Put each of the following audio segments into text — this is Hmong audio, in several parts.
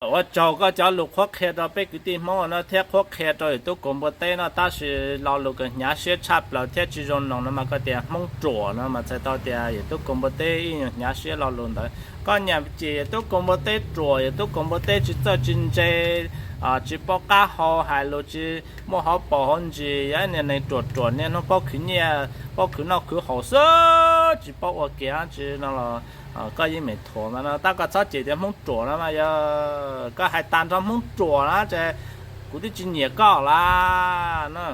Ua tsaug koj cov lus qhuab qhia rau peb kwv tij Hmoob no thiab qhuab qhia rau yawm tub Kaus Npua Teb no, tab sis lo lus kws hnyav siab tshaj plaws thiab tsis zoo noog no mas koj tias Hmoob ruam no mas txhais tau tias yawm tub Kaus Npua Teb ib nyuag hnyav siab lo lus ntawd. Koj nyiam cem yawm tub Kaus Npua Teb ruam, yawm tub Kaus Npua Teb tsis txawj tsis ntse, tsis paub qab hau, hais lus tsis muaj hauv paus hauv ntsis, yog niag neeg ruam ruam niaj hnub paub khwv nyiaj, paub khwv noj khwv haus xwb, tsis paub ua kiag tsi no los koj yeej meem thuam mas no. Tab koj txhob cem tias Hmoob ruam no mas yog koj hais tag nrho Hmoob ruam na ces kuv twb tsis nyiam koj lawm na.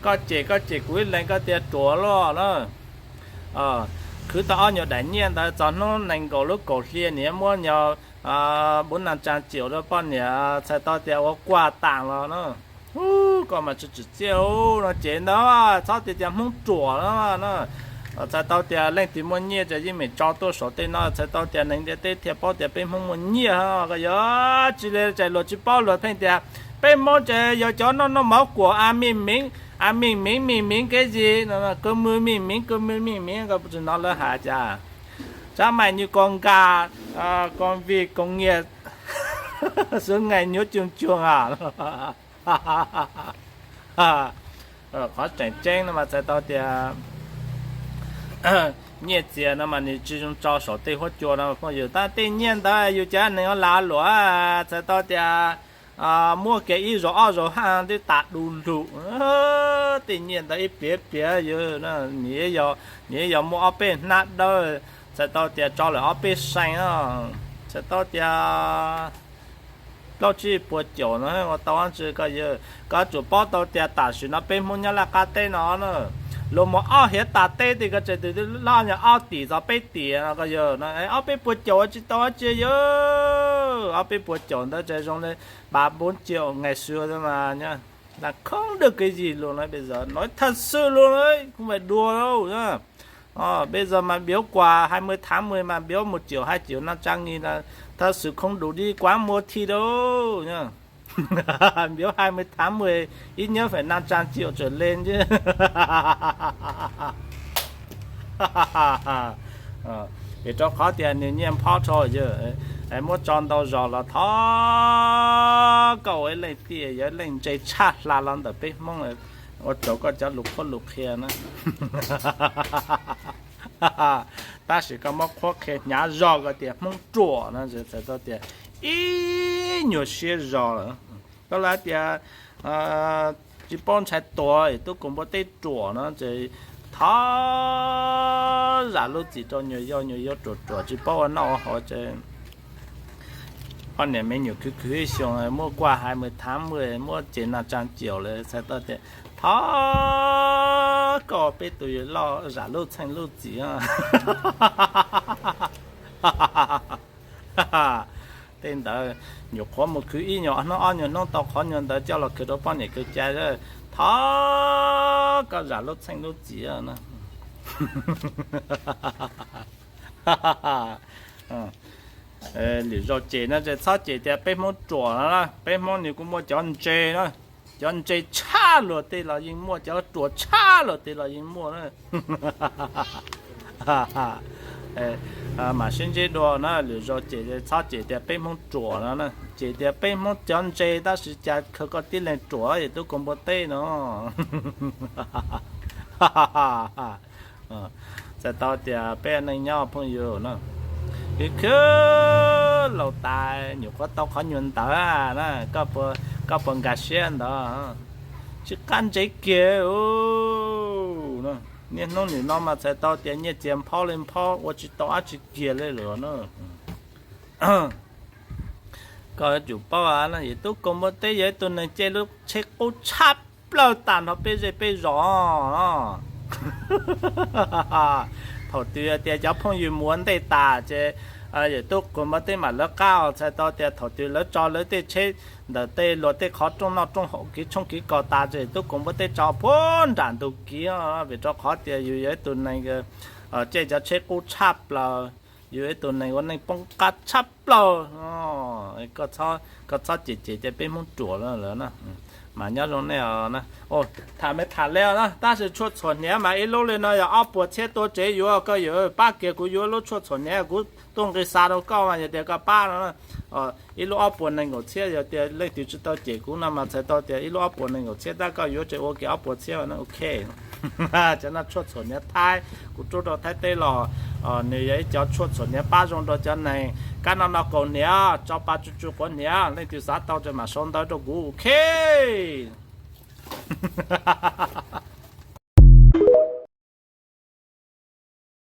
Koj cem koj cem kuv ib leeg koj tias ruam luaj na. Khwv tau ob nyuag daim nyiaj ntawd txog hnub nees nkaum lub kaum hli nim muab nyuag bub nas tsaa cium rau poj niam txhais tau tias ua kuaj taam los na. Koj mas tsis tsim txiaj no ces ntawd txhob tias tias Hmoob ruam na. Txhais tau tias leej twg muaj nyiaj ces yeej meem tso tuaj saum tej no, txhais tau tias neeg ntiaj teb thiaj paub tias peb Hmoob muaj nyiaj. Koj yuav tsis li ces luag tsis paub, luag pheej tias peb Hmoob ces yog cov noj noj mov kuam a mij miv, a mij miv mij miv kev zis, kws mws mij miv kws mws mij miv, koj tsis hnov lawv hais cas? Tsab mais nyuj koj nkas, koj vij koj nyiaj, xwb nqaij nyuaj cuag cuag a. Qhov tseem ceeb no mas txhais tau tias nyiaj txiag no mas nws tsis zoo tso saum tej huab cua no phooj ywg. Tab tej nyiaj ntawd yus cov neeg ua lag luam txhais tau tias muab kiag ib zaug ob zaug haj twb tas du lug. Tej nyiaj ntawd ib pliag pliag yus, nws yog muaj ob peb hnab dawb, txhais tau tias tso lawm ob peb seev, txhais tau tias plaub tsib puas caum no ua tau dab tsi koj yawg? Koj tsum paub tau tias tam sim no peb Hmoob nyob laj qab teb no na, luag mus ob hiav tas teb ti koj tseem twb loj nyuag ob tim txog peb tim no koj yawg, ob peb puas caum ua tsis tau dab tsi yawg. Ob peb puas caum ntawd tseem zoo li ba bốn triệu ngày xưa mas, là không được cái gì luôn đấy bây giờ, nói thật sự luôn đấy, không phải đùa đâu. Bây giờ mà biếu quà hai mươi tháng mười mà biếu một triệu hai triệu năm trăm nghìn là thật sự không đủ đi quán mua thịt đâu nha. Biếu hai mươi tháng mười ít nhất phải năm trăm triệu trở lên chứ. Vim rau qhov tias nws nyiaj phob rho yawg, muab tso ntau zog los thov koj ua ib leej tiag yog ib leej ntse tshaj hla los ntawm peb Hmoob, ua rau koj cov lus qhuab lus qhia na. Tab sis koj muab qhuab qhia hnyav zog koj tias Hmoob ruam no txhais tau tias ib nyuag siab zog lawm. Koj lawv tias tsis paub ntshai tuag, tub Kaus Npua Teb ruam no ces thov zam lub txim rau nyuag yau, nyuag yau ruam ruam tsis paub ua noj ua haus ces poj niam me nyuam khwv khwv ib xyoos muab quà hai mươi tháng mười, muab ces năm trăm triệu lawm txhais tau tias thov koj peb tus yawg loj zam lub txheej lub txim. Tej ntawd nyuam qhuav mus khwv ib nyuag hnub ob nyuag hnub tau qhov nyuag ntawd coj los khwv rau poj niam kwv cai, thov koj zam lub txheej lub txim na. Lwm zaus cem no ces txhob cem tias peb Hmoob ruam no, peb Hmoob nws kuj muaj cov ntse na, cov ntse tshaj luag tej los yeej muaj, cov ruam tshaj luag tej los yeej muaj na. Mam sib ntsib dua na, lwm zaus cem txhob cem tias peb Hmoob ruam no, cem tias peb Hmoob cov ntse tab sis cas khaws koj tib leeg ruam yawg tub Kaus Npua Teb no. Txhais tau tias peb neej nyob phooj ywg na, khwv khwv laus tas nyuam qhuav tau qhov nyuag ntawd na, koj puas nkag siab ntawd? Tsis qab ntsev kiag. Niaj hnub nim no mas txhais tau tias nyiaj txiag nphob li nphob ua tsis tau dab tsi kiag li lawm na. Koj yuav tsum paub, yawg tub Kaus Npua Teb yog ib tug neeg caij lub tsheb qub tshaj plaws tag nrho peb zej peb zos. Thaum twg tias cov phooj ywg mus ua ntej tas ces yawg tub Kaus Npua Teb mam lawv qab, txhais tau tias thaum twg lawv tso lawv tej tsheb ntawm tej luag tej qhov rooj noj rooj haus kiv tshoob kiv kos tas ces yawg tub Kaus Npua Teb tso puag nram ntug kiv, vim rau qhov tias yus yog ib tug neeg caij cov tsheb qub tshaj plaws, yus ib tug neeg ua neej poob qab tshaj plaws. Koj txhob cem cem tias peb Hmoob ruam lawm na. Mas nyob zoo nej os. Tham me tham le na, tab sis tshuaj txhuam hniav mas ib lub li no yog ob puas txhiab tuaj tsev yuav, koj yuav pab kiag kuv yuav lub tshuaj txhuam hniav kuv tuaj nqis xa rau koj mas yog tias koj pab no. Ib lub ob puas nees nkaum txhiab, yog tias leej twg tsis tau cem kuv no mas txhais tau tias ib lub ob puas nees nkaum txhiab, tab koj yuav tseem ua kiag ob puas txhiab no ok. Cov no tshuaj txhuam hniav Thaib, kuv rub rau Thaib teb los. Nws yog ib cov tshuaj txhuam hniav pab zoo rau cov neeg kab no no kaus hniav, tso pa tsu tsu quav hniav, leej twg xav tau tseem mam sau ntawv rau kuv ok.